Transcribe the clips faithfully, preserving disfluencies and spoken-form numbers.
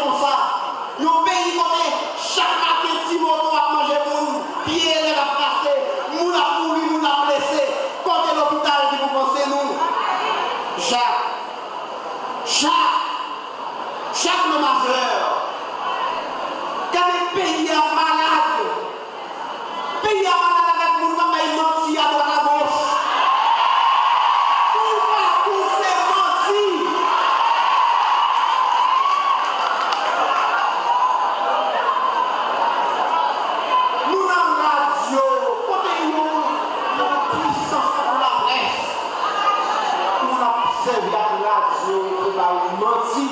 Konsa, yon peyi kote chak maten ti moto ap manje moun, pye elèv ap kase, moun ap mouri, moun ap blese, kote lopital ki pou panse nou? Jak, Jak, Jak nan majè. Gade peyi a malad. Peyi a malad avèk moun k ap bay manti adwat agoch. Toupatou se manti. Nou nan radyo, kote yon, yon pwisans pou laprès. Moun ap sèvi ak radyo pou bay manti.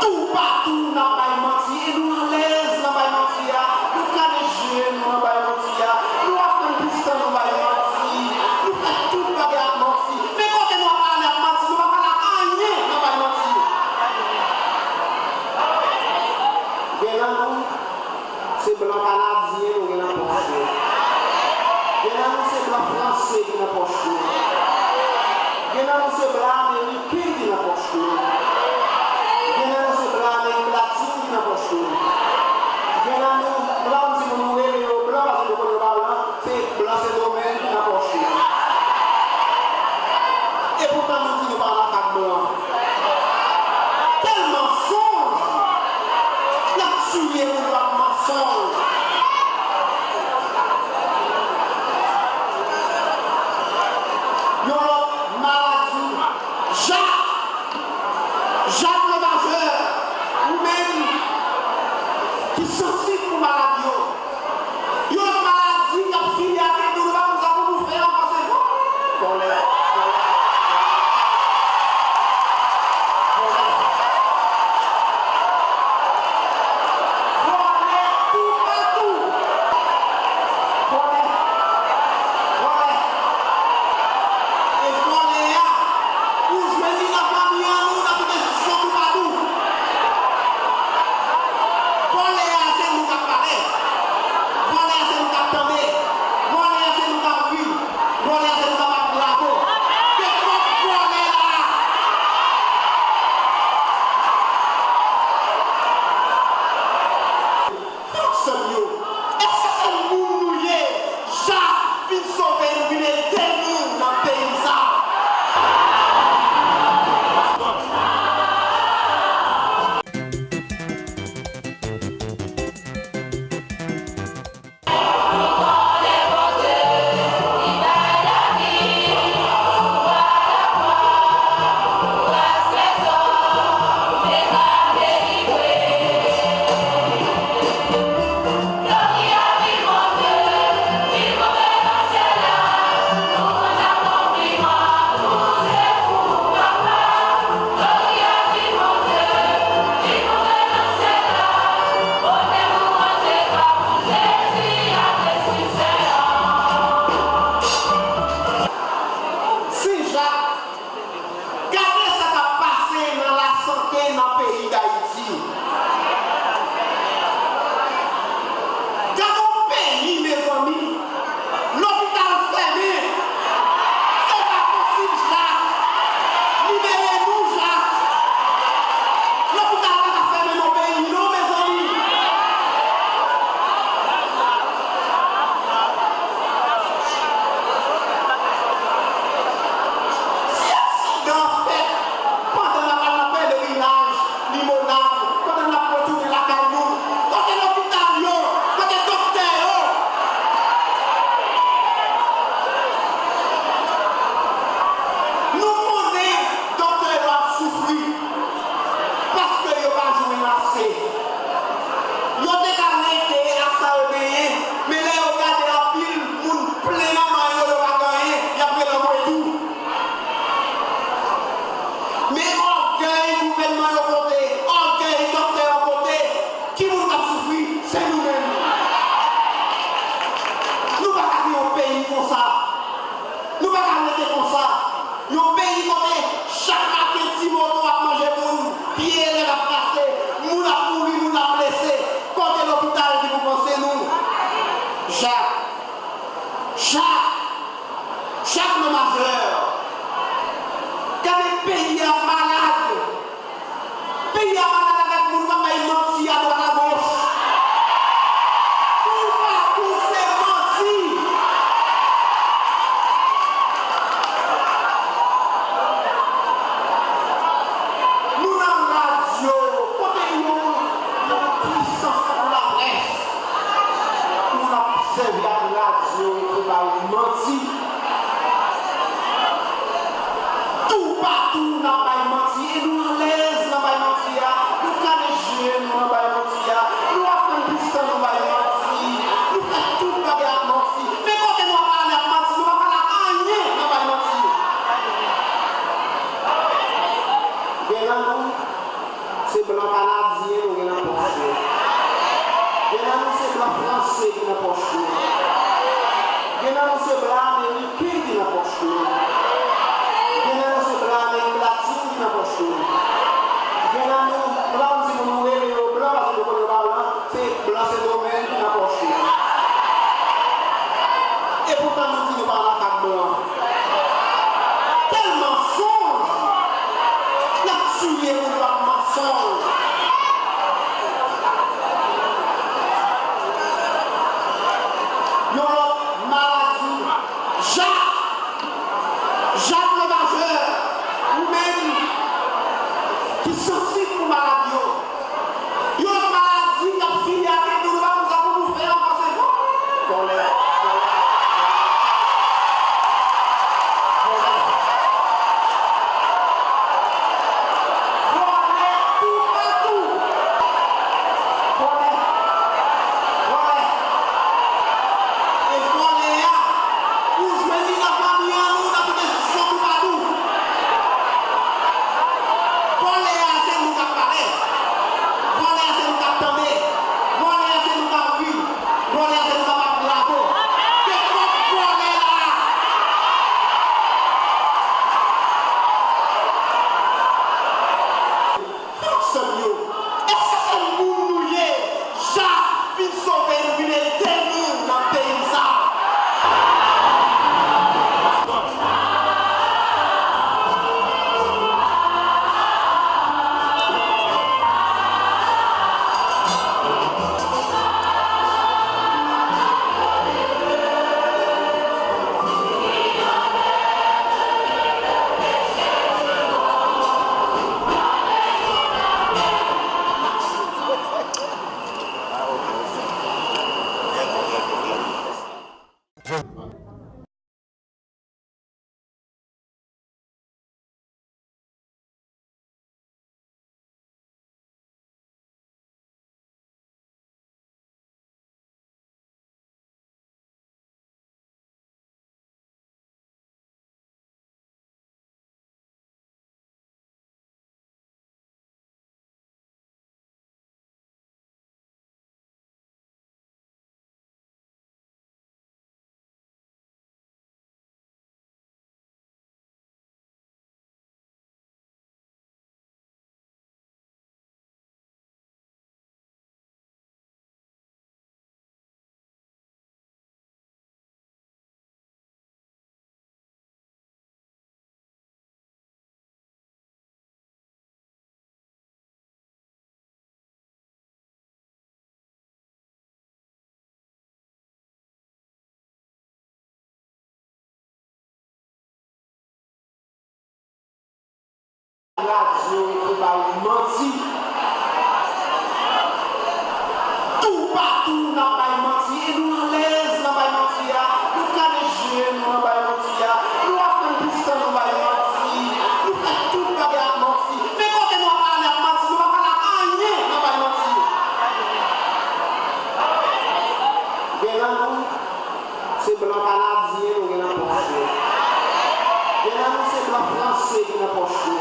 Toupatou n ap bay manti, e nou alèz nan bay manti a. Nou kale je nou nan bay manti a. Nou aprann plis tan nou bay manti. Nou fè tout bagay ak manti. Men kote nou ap pale ak manti, nou pa pale ak anyen nan bay manti. Gen nan nou, se blan kanadyen nou gen nan pòch nou. Gen nan nou se blan franse ki nan pòch nou. Gen nan nou se blan ameriken ki nan pòch nou. Gen nan nou se blan Amerik Latin ki nan pòch nou. Gen nan nou, m pa konn si moun nou rele yo blan paske nou konnen yo pa blan, se blan Sendomeng ki nan pòch nou. Epoutan nou di nou pa nan fak blan. Kèl mansonj! Y ap tiye moun yo ak mansonj. Yon lòt maladi, Jak, Jak Lemajè, ou menm ki sansib pou maladi yo. Yon lòt maladi k ap file ak nou, nou pa konn sa pou nou fè ankò, se vòlè. Vòlè. Vòlè. Vòlè toupatou. Vòlè. Vòlè. E vòlè a, ou jwenn li nan fanmi an nou, nan tout enstitisyon toupatou. Vòlè a se nou k ap pale. Vòlè a se nou k ap tande. Vòlè a se nou k ap ri. Vòlè a se nou k ap bat bravo. Se kont vòlè la. Frè ak sè m yo, èske se moun nou ye? Jak vin sove nou, vin ede nou nan peyi sa. Sen Jak, gade sa k ap pase nan lasante nan peyi Dayiti. Gade yon peyi, mezanmi. Lopital fèmen. Se pa posib, Jak. Libere nou, Jak. Lopital pa ka fèmen nan peyi, non, mezanmi. Si aksidan fèt pandan n ap al nan pelerinaj, Limonad, pandan n ap retounen lakay nou, kote lopital yo? Kote doktè yo? Nou konnen doktè yo ap soufri paske yo pa jwenn ase. Yo te ka rete ak sa yo genyen, men lè yo gade anpil moun plen nan men yo, yo pa gen anyen, y ap rele anmwe tou. Men ògèy gouvènman yo kote, ògèy doktè yo kote, ki moun k ap soufri? Se nou menm. Nou pa ka gen yon peyi konsa. Nou pa ka rete konsa. Yon peyi kote chak maten ti moto ap manje moun, pye elèv ap kase, moun ap mouri, moun ap blese, kote lopital ki pou panse nou? Jak. Jak. Jak nan majè. Gade peyi a malad. Blan kanadyen nou gen nan pòch nou. Gen nan nou se blan franse ki nan pòch nou. Gen nan nou se blan ameriken ki nan pòch nou. Gen nan nou se blan Amerik Latin ki nan pòch nou. Gen nan nou, m pa konn si moun nou rele yo blan, paske nou konnen yo pa blan, se blan Sendomeng ki nan pòch nou. Epoutan nou di nou pa anafè ak blan. Kèl mansonj! Y ap tiye moun yo ak mansonj. Yon lòt maladi. Jak! Jak Lemajè, ou menm ki sansib pou maladi yo. Yon lòt maladi k ap fini ak nou, nou pa konn sa pou nou fè ankò, se vòlè. Vòlè. Vòlè. Vòlè toupatou. Vòlè. Vòlè. E vòlè a, ou jwenn li nan fanmi an nou, nan tout enstitisyon toupatou. Vòlè a se nou k ap pale. Vòlè a se nou k ap tande. Vòlè a se nou k ap ri. Vòlè a se nou k ap bat bravo. Se kont vòlè la. Frè ak sè m yo, èske se moun nou ye? Jak vin sove nou, vin ede nou nan peyi sa a. Radyo pou bay manti. Toupatou n ap bay manti. E nou alèz nan bay manti a. Nou kale je nou nan bay manti a. Nou ap pran pistan nou bay manti. Nou fè tout bagay ak manti. Men kote nou ap ale ak manti, nou pa pale ak anyen nan bay manti. Gen nan nou, se blan kanadyen nou gen nan pòch nou. Gen nan nou se blan franse ki nan pòch nou.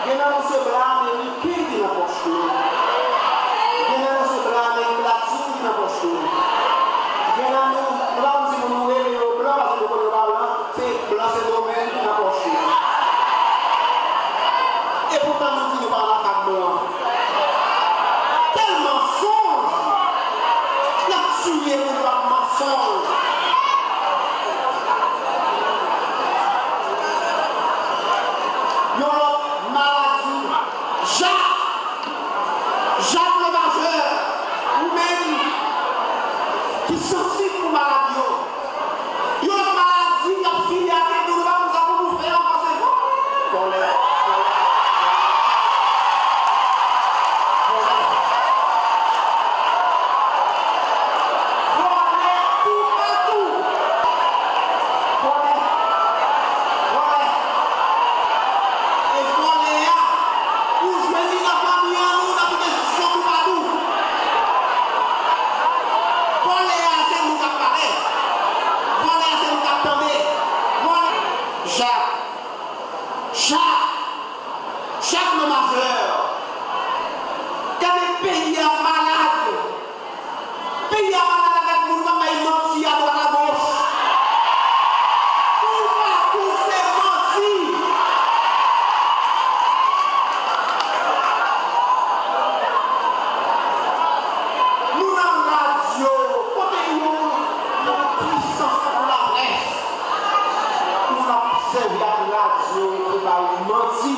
Gen nan nou se blan ameriken ki nan pòch nou. Gen nan nou se blan Amerik Latin ki nan pòch nou. Gen nan nou, m pa konn si moun nou rele yo blan, paske nou konnen yo pa blan, se blan Sendomeng ki nan pòch yo. Epoutan nou di nou pa anafè ak blan. Kèl mansonj! Y ap tiye moun yo ak mansonj. Yon lòt maladi. Jak! Jak Lemajè, ou menm ki sansib pou maladi yo. Yon lòt maladi k ap fini ak nou, nou pa konn sa pou nou fè ankò, se vòlè. Vòlè. Vòlè. Vòlè toupatou. Vòlè. Vòlè. E vòlè a, ou jwenn li nan fanmi an nou, nan tout enstitisyon toupatou. Vòlè a se nou k ap pale. Vòlè a se nou k ap tande. Vòlè. Jak. Jak. Jak Lemajè. Peyi a malad. Peyi a malad avèk moun k ap bay manti adwat agoch. Toupatou se manti. Nou nan radyo, kote yon, yon pwisans pou laprès. Moun ap sèvi ak radyo pou bay manti.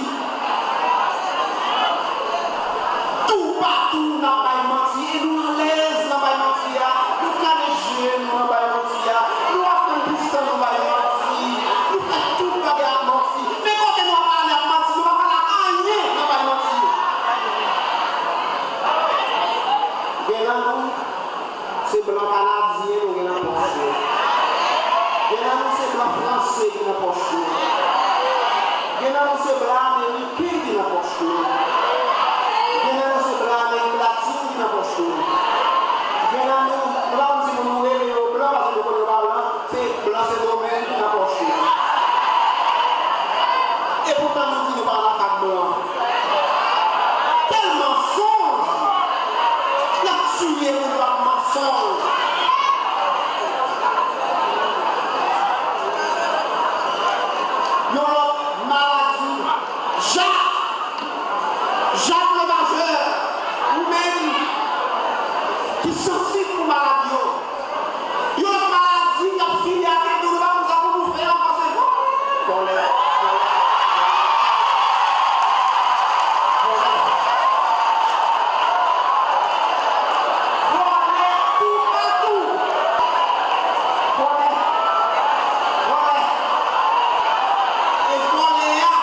Toupatou n ap bay manti, e nou alèz nan bay manti a. Nou kale je nou nan bay manti a. Nou aprann pou san nou bay manti. Nou fè tout bagay ak manti. Men kote nou ap ale ak manti, nou pa pale ak anyen nan bay manti. Gen nan nou, se blan kanadyen nou gen nan pòch yo. Gen nan nou se blan franse ki nan pòch yo. Gen nan nou se blan ameriken ki nan pòch yo. Gen nan nou se blan Amerik Latin ki nan pòch yo. Gen nan nou, nou pa konn si moun nou rele yo blan paske nou konn yo pa blan. Se blan Sendomeng ki nan pòch yo. Epoutan nou di nou pa ann afè ak blan. Kèl mansonj! N ap tiye moun yo ak mansonj. Yon lòt maladi. Jak! Jak Lemajè, ou menm ki sansib pou maladi yo. Yon lòt maladi k ap fini ak nou, nou pa konn sa pou nou fè ankò, se vòlè. Vòlè, vòlè, vòlè. Vòlè toupatou. Vòlè. Vòlè. E vòlè a,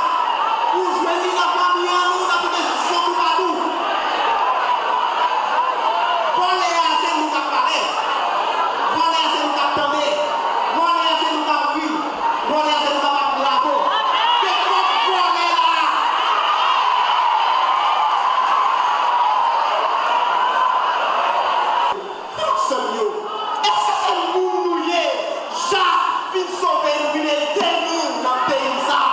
ou jwenn li nan fanmi an nou, nan tout enstitisyon toupatou. Vòlè a se nou k ap pale. Vòlè a se nou k ap tande. Vòlè a se nou k ap ri. Vòlè a se nou k ap bat bravo. Se kont vòlè la. Frè ak sè m yo, èske se moun nou ye? Jak vin sove nou, vin ede nou nan peyi sa a.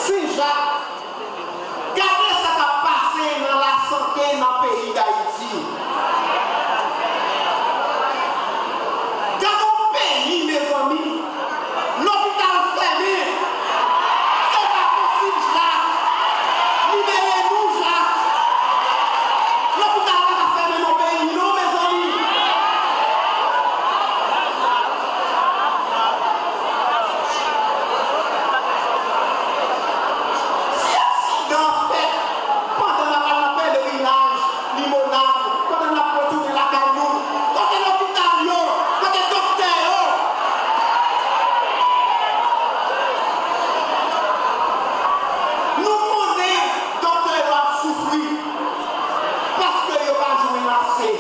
Sen Jak, gade sa k ap pase nan lasante nan peyi Dayiti. Gade yon peyi, mezanmi. Lopital fèmen. Se pa posib, Jak. Libere nou, Jak. Lopital pa ka fèmen nan peyi, non, mezanmi. Si aksidan fèt pandan n ap al nan pelerinaj, limonad, pandan n ap retounen lakay nou, kote lopital yo? Kote doktè yo? Nou konnen doktè yo ap soufri paske yo pa jwenn ase.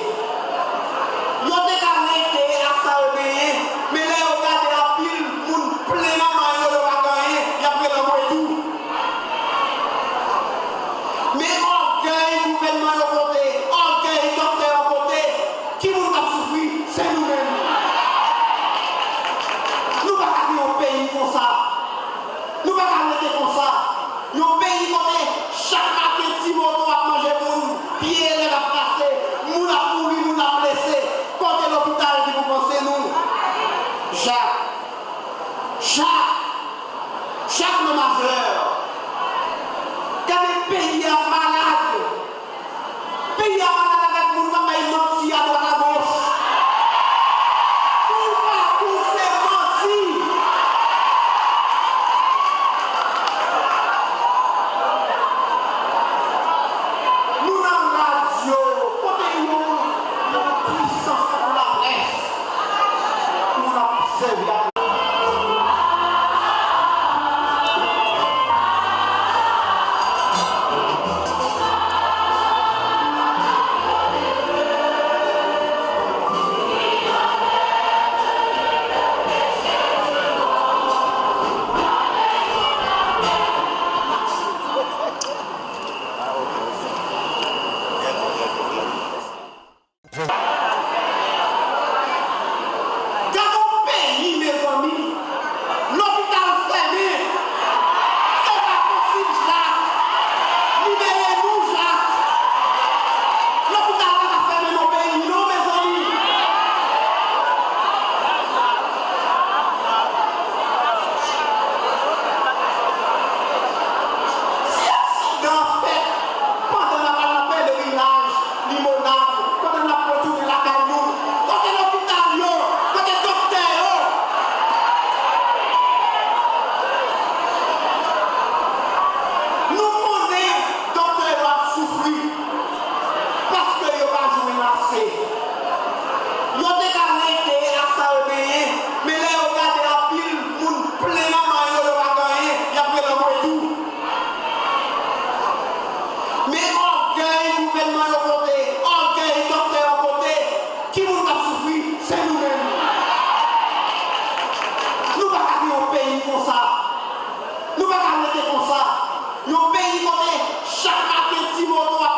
Yo te ka rete ak sa yo genyen, men lè yo gade anpil moun plen nan men yo, yo pa gen anyen, y ap rele anmwe tou. Men ògèy gouvènman yo kote, ògèy doktè yo kote, ki moun k ap soufri? Se nou menm. Nou pa ka gen yon peyi konsa. Nou pa ka rete konsa. Yon peyi kote chak maten ti moto ap manje moun, pye elèv ap kase, moun ap mouri, moun ap blese. Kote lopital ki pou panse nou? Jak. Jak. Jak Lemajè. Gade peyi a malad. Peyi a malad avèk moun k ap bay manti adwat agoch. Toupatou se manti. Nou nan radyo, kote yon Timote, chak maten Timote w